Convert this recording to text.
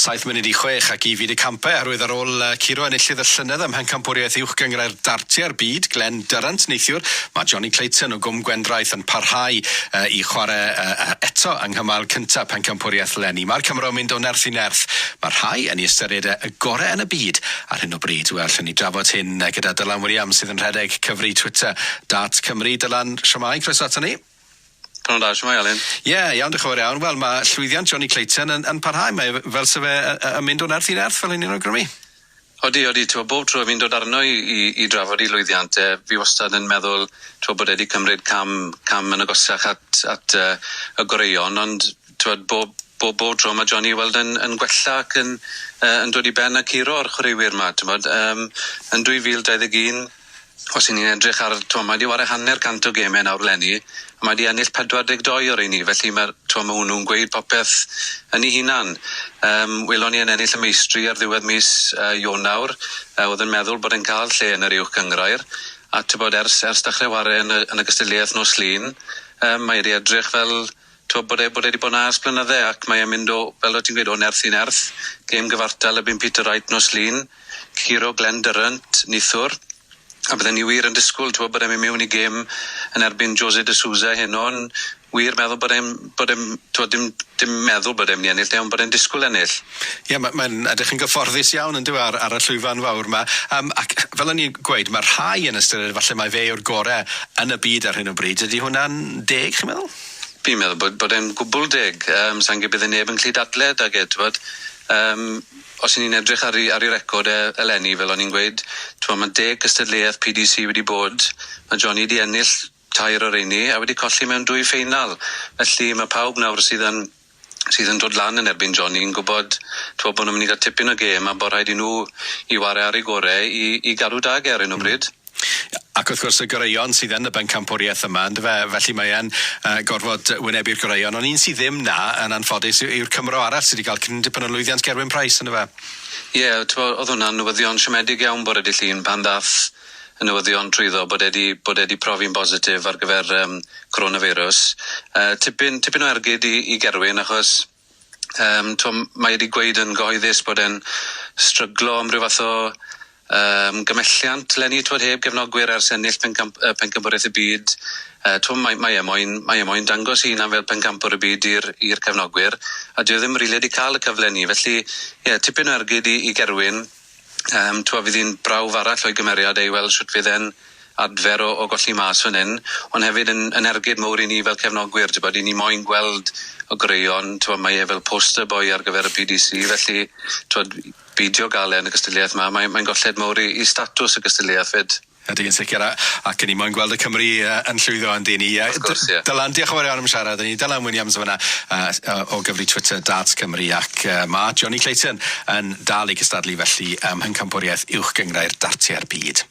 6:56 ac i fyd y campau oherwydd ar ôl curo enillydd y llynedd ym Mhencampwriaeth Uwch Gynghrair Dartiau'r Byd, Glenn Durrant, neithiwr, mae Jonny Clayton o Gwm Gwendraeth yn parhau i chwarae eto yng nghymal cyntaf Pencampwriaeth 'leni. Mae'r Cymro yn mynd o nerth i nerth. Mae rhai yn ei ystyried e y gorau yn y byd ar hyn o bryd. Wel, allwn ni drafod hyn gyda Dylan Williams sydd yn rhedeg cyfri Twitter Darts Cymru. Dylan, shwmae? Croeso aton ni. Pnawn da, shwmae Alun? Ie, iawn, diolch yn fawr iawn. Wel, mae llwyddiant Jonny Clayton yn, yn parhau. Mae e fel 'sa fe yn mynd o nerth i nerth, fel 'yn ni'n awgrymu. Odi, odi, t'mo' bob tro fi'n dod arno i i i drafod 'i lwyddiant e, fi wastad yn meddwl t'mo' bod e 'di cymryd cam cam yn agosach at at yy y goreuon, ond t'mod bob bob bob tro ma' Jonny i weld yn yn gwella ac yn yy yn dod i ben a curo'r chwaraewyr 'ma t'mod yym yn 2021 os 'yn ni'n edrych ar t'mo' mae 'di ware hanner cant o geme nawr leni a mae 'di ennill 42 o reini felly ma' t'mo' ma' hwnnw'n gweud popeth yn 'i hunan. Yym welon ni e'n ennill y meistri ar ddiwedd mis yy Ionawr yy o'dd yn meddwl bod e'n ca'l lle yn yr uwch gynghrair a t'bod ers ers dachre ware yn y yn y gystadleuaeth nos Lun yym mae 'di edrych fel t'mo' bod e bod e 'di bod 'na ers blynydde ac mae e'n mynd o fel o't ti'n gweud o nerth i nerth. Gêm gyfartal erbyn Peter Wright nos Lun, curo Glenn Durrant nithwr, a bydden ni wir yn disgwl t'mo' bod e'n myn' miwn i gêm yn erbyn Jose de Sousa heno yn wir meddwl bod e'n bod e'n t'mo' dim dim meddwl bod e'n myn' i ennill e ond bod e'n disgwl ennill. Ie ma' mae'n edrych yn gyfforddus iawn yndyw e ar ar y llwyfan fawr 'ma. Yym ac fel o'n i'n gweud ma' rhai yn ystyried falle mai fe yw'r gore yn y byd ar hyn o bryd. Ydy hwnna'n deg chi'n meddwl? Fi'n meddwl bod bod e'n gwbwl deg. Yym sai'n gw'o' bydde neb yn gallu dadle 'dag e t'mod. Yym os 'yn ni'n edrych ar 'i ar 'i record e eleni fel o'n i'n gweud t'mo' ma' deg cystadleueth Pee Dee See wedi bod ma' Jonny 'di ennill tair o reini a wedi colli mewn dwy ffeinal. Felly ma' pawb nawr sydd yn sydd yn dod lan yn erbyn Jonny yn gwbod t'mo' bo' nw myn' i ga'l tipyn o gêm a bo' rhaid i nw i ware ar eu gore i i gadw 'dag e ar 'yn o bryd. Ac wrth gwrs y goreuon sydd yn y bencampwriaeth yma yndyfe, felly mae e'n yy gorfod wynebu'r goreuon, ond un sydd ddim 'na yn anffodus yw yw'r Cymro arall sydd 'di cael cryn dipyn o lwyddiant, Gerwyn Price yndyfe? Ie, t'mo' o'dd hwnna'n newyddion siomedig iawn bore dy' Llun pan ddath y newyddion trwyddo bod e 'di bod e 'di profi'n bositif ar gyfer yym coronafeirws. Yy tipyn tipyn o ergyd i i Gerwyn achos yym t'mo' mae e 'di gweud yn gyhoeddus bod e'n stryglo am ryw fath o yym gymelliant leni t'mod heb gefnogwyr ers ennill pencamp- yy pencampwriaeth y byd. Yy t'mo' mae mae e moyn mae e moyn dangos 'i hunan fel pencampwr y byd i'r i'r cefnogwyr a dyw e ddim rili 'di ca'l y cyfle 'ny felly ie tipyn o ergyd i i Gerwyn. Yym t'mo' fydd 'i'n brawf arall o'i gymeriad e i weld shwt fydd e'n adfer o o golli mas fan 'yn ond hefyd yn yn ergyd mowr i ni fel cefnogwyr t'bod 'yn ni moyn gweld y gwreion t'mo' mae e fel poster boy ar gyfer y Pee Dee See felly t'wod beidio ga'l e yn y gystadleuaeth 'ma mae mae'n golled mowr i i statws y gystadleuaeth 'fyd. Ydy, yn sicr, a ac 'yn ni moyn gweld y Cymry yy yn llwyddo on'd 'yn ni? Wrth gwrs, ie. Dylan, diolch yn fawr iawn am siarad â ni. Dylan Williams yn fan'na yy yy o gyfri Twitter Darts Cymru ac yy ma' Jonny Clayton yn dal i gystadlu felly ym Mhencampwriaeth Uwch Gynghrair Dartiau'r Byd.